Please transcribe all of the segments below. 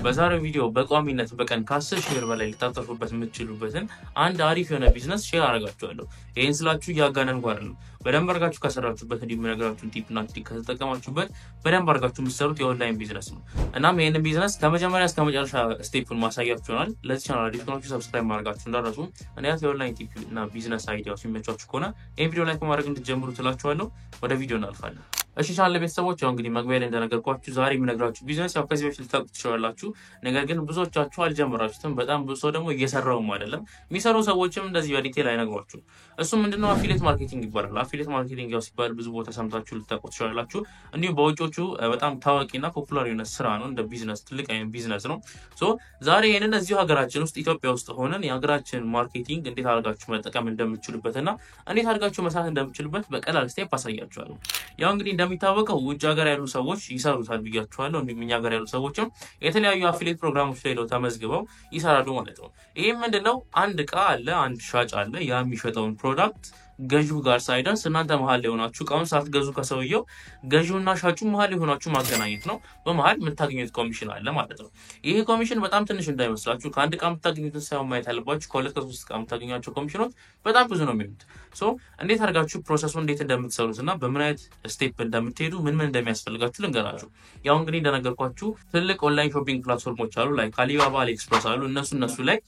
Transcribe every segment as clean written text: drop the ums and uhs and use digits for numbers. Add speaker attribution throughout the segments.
Speaker 1: በዛሬው ቪዲዮ በቋሚነት በቀን ከ10 ሺህ ብር በላይ ልታተርፉበት የምትችሉበትን አንድ አሪፍ የሆነ ቢዝነስ share አደርጋችኋለሁ። ይህን ስላችሁ እያጋነንኩ አይደለም። በደንብ አድርጋችሁ ከሰራችሁበት፣ እንዲሁ የምነግራችሁን tip እና trick ከተጠቀማችሁበት በደንብ አድርጋችሁ የምትሰሩት የ online business ነው። እናም ይህንን ቢዝነስ ከመጀመሪያ እስከ መጨረሻ step ኡን ማሳያችሁ ይሆናል። ለዚህ ቻናል አዲስ ከሆናችሁ subscribe ማድረጋችሁ እንዳትረሱ። እንዲያት የ online tip እና business idea ዎች የሚመቻችሁ ከሆነ ይህን ቪዲዮ like ማድረግ እንድትጀምሩ ትላችኋለሁ። ወደ ቪዲዮ እናልፋለን። እሺ ቻናል ቤተሰቦች፣ ያው እንግዲህ መግቢያ ላይ እንደነገርኳችሁ ዛሬ የምነግራችሁ ቢዝነስ ያው ከዚህ በፊት ልታውቁ ትችላላችሁ። ነገር ግን ብዙዎቻችሁ አልጀመራችሁትም። በጣም ብዙ ሰው ደግሞ እየሰራውም አይደለም። የሚሰሩ ሰዎችም እንደዚህ በ detail አይነግሯችሁም። እሱ ምንድነው? Affiliate marketing ይባላል። Affiliate marketing ያው ሲባል ብዙ ቦታ ሰምታችሁ ልታውቁ ትችላላችሁ። እንዲሁም በውጮቹ በጣም ታዋቂና popular የሆነ ስራ ነው። እንደ ቢዝነስ ትልቅ አይነት ቢዝነስ ነው። So ዛሬ ይህንን እዚሁ ሀገራችን ውስጥ፣ ኢትዮጵያ ውስጥ ሆነን የሀገራችን marketing እንዴት አድርጋችሁ መጠቀም እንደምትችሉበት እና እንዴት አድርጋችሁ መስራት እንደምትችሉበት በቀላል step አሳያችኋለሁ። ያው እንግዲህ እንደሚታወቀው ውጭ ሀገር ያሉ ሰዎች ይሰሩታል ብያችኋለሁ። እንዲሁም እኛ ሀገር ያሉ ሰዎችም የተለያዩ affiliate ፕሮግራሞች ላይ ነው ተመዝግበው ይሰራሉ ማለት ነው። ይህም ምንድነው? አንድ እቃ አለ፣ አንድ ሻጭ አለ። ያ የሚሸጠውን product ገዢው ጋር ሳይደርስ እናንተ መሀል ላይ ሆናችሁ፣ እቃውን ሳትገዙ ከሰውየው፣ ገዢውና ሻጩ መሀል ላይ ሆናችሁ ማገናኘት ነው። በመሀል የምታገኙት ኮሚሽን አለ ማለት ነው። ይሄ ኮሚሽን በጣም ትንሽ እንዳይመስላችሁ። ከአንድ እቃ የምታገኙትን ሳይሆን ማየት ያለባችሁ፣ ከሁለት ከሶስት እቃ የምታገኟቸው ኮሚሽኖች በጣም ብዙ ነው የሚሆኑት። So እንዴት አድርጋችሁ process ኡ እንዴት እንደምትሰሩት እና በምን አይነት step እንደምትሄዱ፣ ምን ምን እንደሚያስፈልጋችሁ ልንገራችሁ። ያው እንግዲህ እንደነገርኳችሁ ትልቅ online shopping platform ኦች አሉ፣ like አሊባባ፣ አሊኤክስፕረስ አሉ። እነሱ ላይ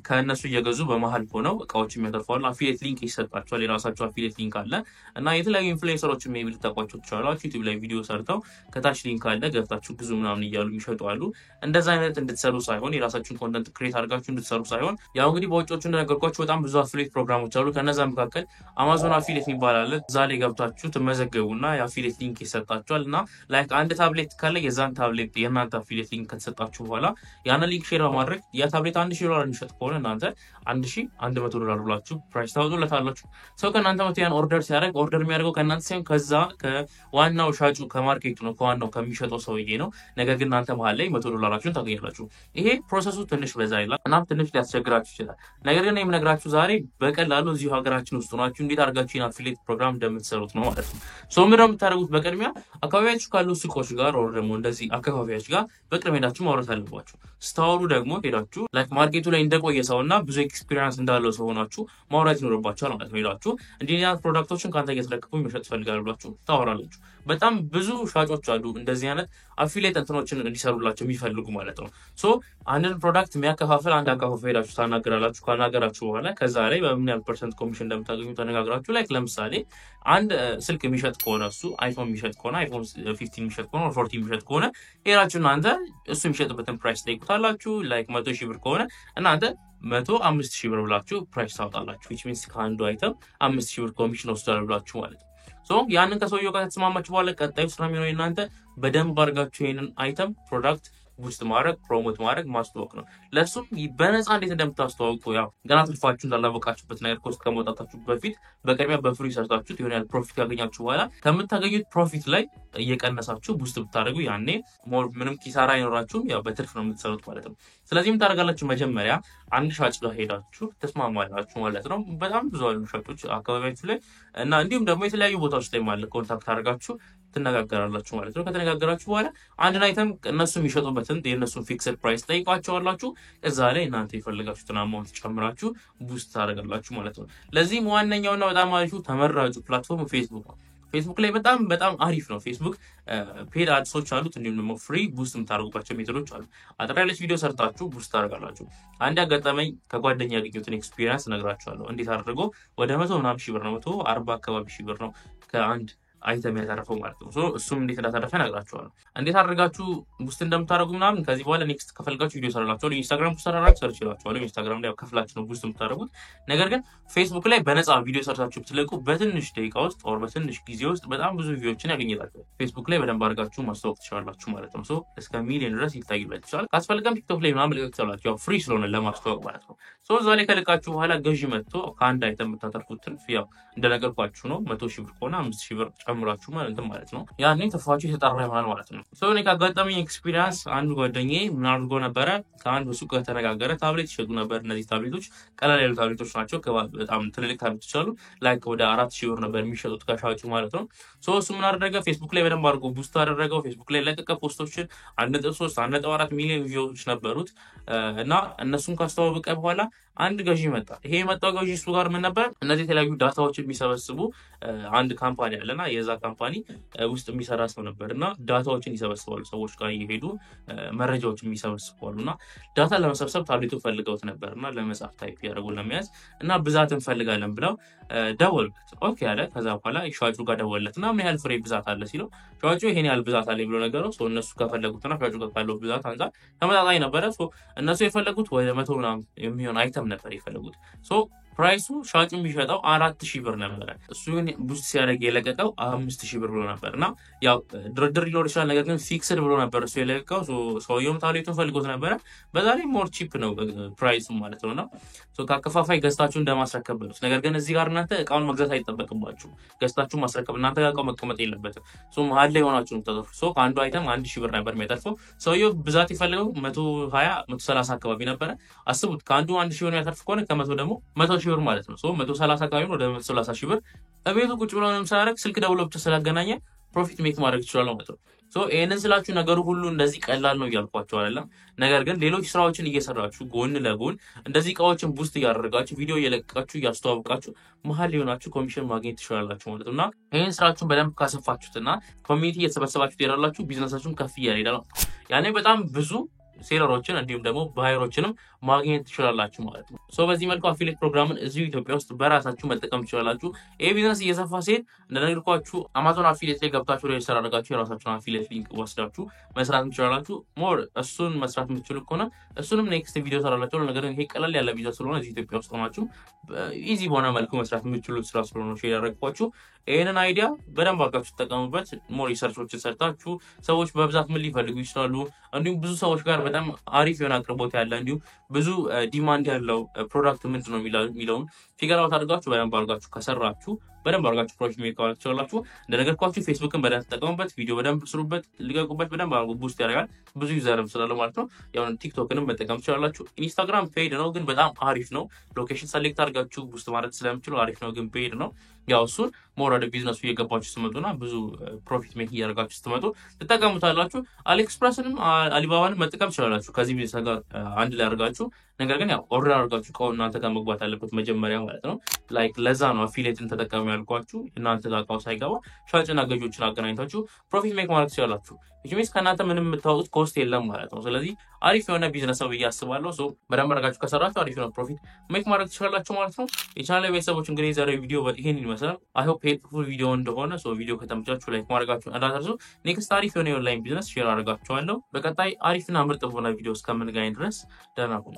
Speaker 1: ከእነሱ እየገዙ በመሀል ሆነው እቃዎች የሚያተርፋሉ። Affiliate link ይሰጣቸዋል። የራሳቸው affiliate link አለ እና የተለያዩ influencer ኦች maybe ልታውቋቸው ትችላላችሁ። ዩቲዩብ ላይ ቪዲዮ ሰርተው ከታች link አለ፣ ገብታችሁ ግዙ ምናምን እያሉ የሚሸጡ አሉ። እንደዛ አይነት እንድትሰሩ ሳይሆን፣ የራሳችሁን content create አድርጋችሁ እንድትሰሩ ሳይሆን፣ ያው እንግዲህ በውጮቹ እንደነገርኳችሁ በጣም ብዙ affiliate ፕሮግራሞች አሉ። ከነዛ መካከል አማዞን affiliate የሚባል አለ። እዛ ላይ ገብታችሁ ትመዘገቡና የ affiliate link ይሰጣችኋል። እና like አንድ ታብሌት ካለ የዛን ታብሌት የእናንተ affiliate link ከተሰጣችሁ በኋላ ያንን link share በማድረግ ያ ታብሌት 1000 ዶላር የሚሸጥ ከሆነ እናንተ 1100 ዶላር ብላችሁ price ታወጡለታላችሁ። ሰው ከእናንተ መቶ ያን order ሲያደርግ order የሚያደርገው ከእናንተ ሳይሆን ከዛ ከዋናው ሻጩ፣ ከ market ኡ ነው፣ ከዋናው ከሚሸጠው ሰውዬ ነው። ነገር ግን እናንተ መሀል ላይ 100 ዶላራችሁን ታገኛላችሁ። ይሄ process ኡ ትንሽ በዛ ይላል፣ እናም ትንሽ ሊያስቸግራችሁ ይችላል። ነገር ግን የምነግራችሁ ዛሬ በቀላሉ እዚሁ ሀገራችን ውስጥ ሆናችሁ እንዴት አድርጋችሁ ይህን affiliate program እንደምትሰሩት ነው ማለት ነው። So ምንድነው የምታደርጉት? በቅድሚያ አካባቢያችሁ ካሉ ሱቆች ጋር or ደግሞ እንደዚህ አከፋፋዮች ጋር በቅርብ ሄዳችሁ ማውራት አለባችሁ። ስታወሩ ደግሞ ሄዳችሁ like market ኡ ላይ እንደቆየ ሰው እና ብዙ experience እንዳለው ሰው ሆናችሁ ማውራት ይኖርባችኋል ማለት ነው። ሄዳችሁ እንዲህ አይነት product ኦችን ከአንተ እየተረከብኩኝ መሸጥ እፈልጋለሁ ብላችሁ ታወራላችሁ። በጣም ብዙ ሻጮች አሉ እንደዚህ አይነት affiliate እንትኖችን እንዲሰሩላቸው የሚፈልጉ ማለት ነው። So አንድን product የሚያከፋፍል አንድ አከፋፋይ ሄዳችሁ ታናገራላችሁ። ካናገራችሁ በኋላ ከዛ ላይ በምን ያህል percent commission እንደምታገኙ ተነጋግራችሁ፣ like ለምሳሌ አንድ ስልክ የሚሸጥ ከሆነ፣ እሱ አይፎን የሚሸጥ ከሆነ፣ አይፎን 15 የሚሸጥ ከሆነ፣ 14 የሚሸጥ ከሆነ ሄዳችሁ እናንተ እሱ የሚሸጥበትን price ጠይቁታላችሁ። Like 100,000 ብር ከሆነ እናንተ 105,000 ብር ብላችሁ price ታወጣላችሁ። Which means ከአንዱ item 5,000 ብር ኮሚሽን ወስዳል ብላችሁ ማለት ነው። So ያንን ከሰውየው ጋር ከተስማማችሁ በኋላ ቀጣዩ ስራ የሚሆነው እናንተ በደንብ አድርጋችሁ ይህንን item product boost ማድረግ፣ promote ማድረግ፣ ማስተዋወቅ ነው። ለእሱም በነፃ እንዴት እንደምታስተዋውቁ፣ ያው ገና ትርፋችሁ እንዳላወቃችሁበት ነገር cost ከመውጣታችሁ በፊት በቅድሚያ በ free ሰርታችሁት የሆነ ያህል profit ካገኛችሁ በኋላ ከምታገኙት profit ላይ እየቀነሳችሁ boost ብታደርጉ ያኔ more ምንም ኪሳራ አይኖራችሁም። ያው በትርፍ ነው የምትሰሩት ማለት ነው። ስለዚህ ምን ታደርጋላችሁ? መጀመሪያ አንድ ሻጭ ጋር ሄዳችሁ ተስማማላችሁ ማለት ነው። በጣም ብዙ አሉ ሻጮች አካባቢያችሁ ላይ እና እንዲሁም ደግሞ የተለያዩ ቦታዎች ላይ ማለት contact አድርጋችሁ ትነጋገራላችሁ ማለት ነው። ከተነጋገራችሁ በኋላ አንድን item እነሱ የሚሸጡበትን የእነሱን fixed price ጠይቋቸዋላችሁ። እዛ ላይ እናንተ የፈለጋችሁትን amount ጨምራችሁ boost ታደርጋላችሁ ማለት ነው። ለዚህም ዋነኛውና በጣም አሪፉ ተመራጩ platform ፌስቡክ ነው። ፌስቡክ ላይ በጣም በጣም አሪፍ ነው። ፌስቡክ paid ads ኦች አሉት፣ እንዲሁም ደግሞ free boost የምታደርጉባቸው method ኦች አሉ። አጠር ያለች ቪዲዮ ሰርታችሁ boost ታደርጋላችሁ። አንድ ያጋጠመኝ ከጓደኛ ያገኘሁትን experience እነግራችኋለሁ። እንዴት አድርጎ ወደ መቶ ምናምን ሺህ ብር ነው፣ 140 አካባቢ ሺህ ብር ነው ከአንድ item ያተረፈው ማለት ነው። እሱም እንዴት እንዳተረፈ እነግራችኋለሁ። እንዴት አድርጋችሁ boost እንደምታደርጉ ምናምን ከዚህ በኋላ next ከፈልጋችሁ ቪዲዮ ሰራላችኋለሁ። ኢንስታግራም boost አደረግ search ይላችኋለሁ። ኢንስታግራም ላይ ከፍላችሁ ነው boost የምታደርጉት። ነገር ግን ፌስቡክ ላይ በነፃ ቪዲዮ ሰርታችሁ ብትለቁ በትንሽ ደቂቃ ውስጥ or በትንሽ ጊዜ ውስጥ በጣም ብዙ view ዎችን ያገኝላችኋል። ፌስቡክ ላይ በደንብ አድርጋችሁ ማስተዋወቅ ትችላላችሁ ማለት ነው። So እስከ ሚሊዮን ድረስ ይታይለት ይችላል። ካስፈልገም ቲክቶክ ላይ ምናምን መልቀቅ ትችላላችሁ። ያው free ስለሆነ ለማስተዋወቅ ማለት ነው። So እዛ ላይ ከለቃችሁ በኋላ ገዢ መጥቶ ከአንድ item የምታተርፉት ትርፍ ያው እንደነገርኳችሁ ነው። 100,000 ብር ከሆነ 5,000 ብር ጨምራችሁ ማለት ነው። ያኔ ትርፋችሁ የተጣራ ይሆናል ማለት ነው። So እኔ ካጋጠመኝ experience አንዱ ጓደኛዬ ምን አድርጎ ነበረ? ከአንድ ሱቅ ጋር ተነጋገረ። ታብሌት ይሸጡ ነበር። እነዚህ ታብሌቶች ቀላል ያሉ ታብሌቶች ናቸው። በጣም ትልልቅ ታብሌቶች አሉ። Like ወደ 4000 ብር ነበር የሚሸጡት ከሻጩ ማለት ነው። So እሱ ምን አደረገ? ፌስቡክ ላይ በደንብ አድርጎ boost አደረገው። ፌስቡክ ላይ ለቀቀ post ኦችን። 1.3 1.4 ሚሊዮን view ዎች ነበሩት እና እነሱን ካስተዋወቀ በኋላ አንድ ገዢ መጣ። ይሄ የመጣው ገዢ እሱ ጋር ምን ነበር? እነዚህ የተለያዩ data ዎችን የሚሰበስቡ አንድ company አለና የዛ company ውስጥ የሚሰራ ሰው ነበር እና data ዎችን ይሰበስባሉ። ሰዎች ጋር እየሄዱ መረጃዎችን የሚሰበስቡ አሉና data ለመሰብሰብ ታብሌቱ ፈልገውት ነበር እና ለመጻፍ type ያደርጉ ለመያዝ እና ብዛት እንፈልጋለን ብለው ደወሉለት። Okay አለ። ከዛ በኋላ ሻጩ ጋር ደወለለት እና ምን ያህል ፍሬ ብዛት አለ ሲለው ሻጩ ይሄን ያህል ብዛት አለ ብሎ ነገረው። So እነሱ ከፈለጉትና ሻጩ ጋር ካለው ብዛት አንፃር ተመጣጣኝ ነበረ። So እነሱ የፈለጉት ወደ 100 ምናምን የሚሆን item ነበር የፈለጉት። So price ኡ ሻጩ የሚሸጠው 4000 ብር ነበረ። እሱ ግን boost ሲያደርግ የለቀቀው 5000 ብር ብሎ ነበር እና ያው ድርድር ሊኖር ይችላል፣ ነገር ግን fixed ብሎ ነበር እሱ የለቀቀው። ሰውየውም ታብሌቱን ፈልጎት ነበረ። በዛ ላይ more cheap ነው price ኡ ማለት ነውና ከአከፋፋይ ገዝታችሁ እንደማስረከብ በሉት። ነገር ግን እዚህ ጋር እናንተ እቃውን መግዛት አይጠበቅባችሁ፣ ገዝታችሁ ማስረከብ እናንተ ጋር እቃው መቀመጥ የለበትም። So መሀል ላይ ሆናችሁ ነው የምታተርፉት። So ከአንዱ item 1000 ብር ነበር የሚያተርፈው። ሰውየው ብዛት የፈለገው 120 130 አካባቢ ነበረ። አስቡት፣ ከአንዱ 1000 ብር የሚያተርፍ ከሆነ ከ100 ደግሞ 100 ሺህ ብር ማለት ነው። So 130 አካባቢ ወደ 130 ሺህ ብር እቤቱ ቁጭ ብሎ ምንም ሳያደርግ ስልክ ደውሎ ብቻ ስላገናኘ profit make ማድረግ ይችላል ማለት ነው። So ይሄንን ስላችሁ ነገሩ ሁሉ እንደዚህ ቀላል ነው እያልኳችሁ አይደለም። ነገር ግን ሌሎች ስራዎችን እየሰራችሁ ጎን ለጎን እንደዚህ እቃዎችን boost እያደረጋችሁ፣ ቪዲዮ እየለቀቃችሁ፣ እያስተዋወቃችሁ መሀል ሆናችሁ ኮሚሽን ማግኘት ትችላላችሁ ማለት ነው። እና ይህን ስራችሁን በደንብ ካሰፋችሁትና community እየተሰበሰባችሁ ትሄዳላችሁ፣ ቢዝነሳችሁን ከፍ እያለ ይሄዳል። ያኔ በጣም ብዙ seller ኦችን እንዲሁም ደግሞ buyer ኦችንም ማግኘት ትችላላችሁ ማለት ነው። So በዚህ መልኩ affiliate program ን እዚሁ ኢትዮጵያ ውስጥ በራሳችሁ መጠቀም ትችላላችሁ። ይህ ቢዝነስ እየሰፋ ሲሄድ እንደነገርኳችሁ አማዞን affiliate ላይ ገብታችሁ register አድርጋችሁ የራሳችሁን affiliate link ወስዳችሁ መስራት ትችላላችሁ። More እሱን መስራት የምትችሉ ከሆነ እሱንም next ቪዲዮ ሰራላችሁ። ነገር ግን ይሄ ቀለል ያለ ቢዝነስ ስለሆነ እዚህ ኢትዮጵያ ውስጥ ሆናችሁ easy በሆነ መልኩ መስራት የምትችሉት ስራ ስለሆነ share ያደረግኳችሁ። ይህንን idea በደንብ አድርጋችሁ ተጠቀሙበት። More research ኦችን ሰርታችሁ ሰዎች በብዛት ምን ሊፈልጉ ይችላሉ፣ እንዲሁም ብዙ ሰዎች ጋር በጣም አሪፍ የሆነ አቅርቦት ያለ እንዲሁም ብዙ demand ያለው product ምንድን ነው የሚለውን figure out አድርጋችሁ በደንብ አድርጋችሁ ከሰራችሁ በደንብ አድርጋችሁ profit make ማድረግ ትችላላችሁ። እንደነገርኳችሁ ፌስቡክን በደንብ ተጠቀሙበት፣ ቪዲዮ በደንብ ስሩበት፣ ልቀቁበት። በደንብ አድርጎ boost ያደርጋል። ብዙ user ም ስላለው ማለት ነው። ያው ቲክቶክንም መጠቀም ትችላላችሁ። ኢንስታግራም paid ነው፣ ግን በጣም አሪፍ ነው። Location select አድርጋችሁ boost ማድረግ ስለምችሉ አሪፍ ነው፣ ግን paid ነው። ያው እሱን more ወደ ቢዝነሱ እየገባችሁ ስትመጡና ብዙ profit make እያደረጋችሁ ስትመጡ ትጠቀሙታላችሁ። አሊኤክስፕረስንም አሊባባንም መጠቀም ትችላላችሁ ከዚህ ቢዝነስ ጋር አንድ ላይ አድርጋችሁ። ነገር ግን ያው order አድርጋችሁ እቃው እናንተ ጋር መግባት አለበት መጀመሪያ ማለት ነው። Like ለዛ ነው affiliate ን ተጠቀሙ ያልኳችሁ። እናንተ ጋር እቃው ሳይገባ ሻጭና ገዢዎችን አገናኝታችሁ profit make ማድረግ ትችላላችሁ። Which means ከእናንተ ምንም የምታወጡት cost የለም ማለት ነው። ስለዚህ አሪፍ የሆነ ቢዝነስ ነው ብዬ አስባለሁ። So በደንብ አድርጋችሁ ከሰራችሁ አሪፍ የሆነ profit make ማድረግ ትችላላችሁ ማለት ነው። የቻናል ቤተሰቦች፣ እንግዲህ የዛሬው ቪዲዮ ይሄን ይመስላል። I hope helpful ቪዲዮ እንደሆነ። So ቪዲዮ ከተመቻችሁ like ማድረጋችሁ እንዳትረሱ። Next አሪፍ የሆነ የ online business share አድርጋችኋለሁ። በቀጣይ አሪፍና ምርጥ በሆነ ቪዲዮ እስከምንገናኝ ድረስ ደህና ሁኑ።